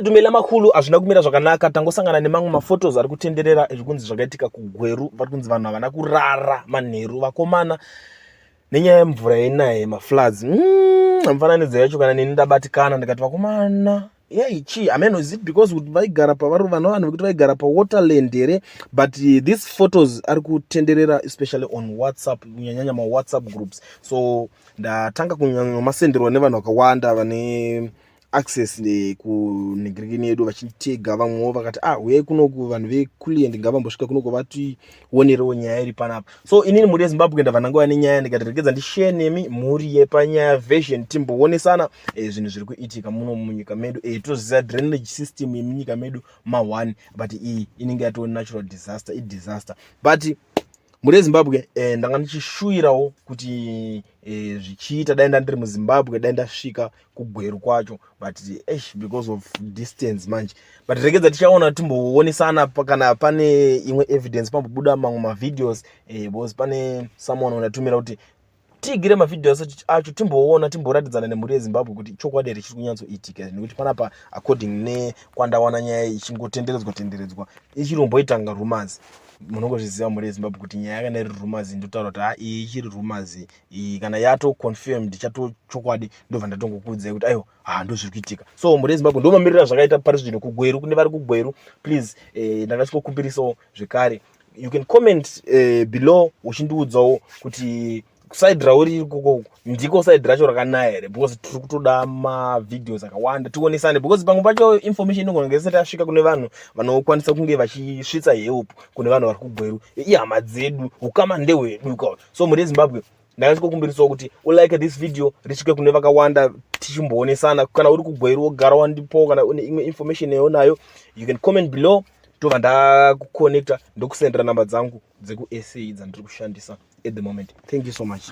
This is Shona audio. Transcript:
Dumela makhulu, hazvina kumira zvakanaka. Tangosangana nemamwe maphotos ari kutenderera zvekunzi zvakaitika kuGweru. Vari kunzi vanhu havana kurara manheru, vakomana, nenyaya yemvura yenaye, mafloods. Mufananidzo yacho, kana neni ndabatikana, ndikati, "Vakomana, yei chii?" I mean, is it because kuti vaigara pavari vanhu vekuti vaigara pawaterland here? But these photos ari kutenderera, especially on WhatsApp, kunyanyanya mawhatsapp groups. So ndatanga kunyanyomasenderwa nevanhu vakawanda vane access kunhingirikini yedu, vachitega. Vamwewo vakati, "Ah, uyai kunoku, vanhu vekuliend ngavambosvika kunoko vationerewo nyaya iri panapa." So inini, mhuri yeZimbabwe, ndabva ndangouya nenyaya, ndikati regedza ndishare nemi, mhuri yepanyaya version, timboonesana zvinhu zviri kuitika muno munyika medu. Toziva drainage system yemunyika medu ma1, but iyi inenge yatoo natural disaster, idisaster. But mhuri yeZimbabwe, ndanga ndichishuvirawo kuti zvichiita dai ndandiri muZimbabwe, dai ndasvika kuGweru kwacho, but esh, because of distance manje. But regedza tichaona, timboonesana kana pane imwe evidence, pambobuda mamwe mavideos, because pane someone undatumira kuti tigire mavideos acho, timboona, timboratidzana nemhuri yeZimbabwe kuti chokwadi here chiri kunyatsoitika. Nekuti panapa, according nekwandawana nyaya ichingotenderedzwa tenderedzwa, ichiromboita nga rumors. Munongozviziva, mhuri yeZimbabwe, kuti nyaya kana iri rumors, ndotaura kuti ha, iyi ichiri rumors. Iyi kana yatoconfirmed, chatochokwadi, ndobva ndatongokuudzai kuti aiwa, ha, ndo zviri kuitika. So mhuri yeZimbabwe, ndo mamiriro zvakaita pari zvino kuGweru. Kune vari kuGweru, please, ndakachikokumbirisawo zvekare, you can comment below uchindiudzawo kuti side rauri ikoko ndiko side racho rakanaya here, because tiri kutoda mavideos akawanda tionesane, because pamwe pacho information inogona kunge isati yasvika kune vanhu vanokwanisa kunge vachisvitsa help kune vanhu vari kuGweru. Ihama dzedu, ukama ndehwedu ka. So mhuri yeZimbabwe, ndakachikokumbirisawo kuti ulike this video, risvike kune vakawanda, tichimboonesana. Kana uri kuGweru, wogara wandipo, kana une imwe information yaunayo, you can comment below, tobva ndakuconnecta, ndokusendera namba dzangu dzekuSA dzandiri kushandisa at the moment. Thank you so much.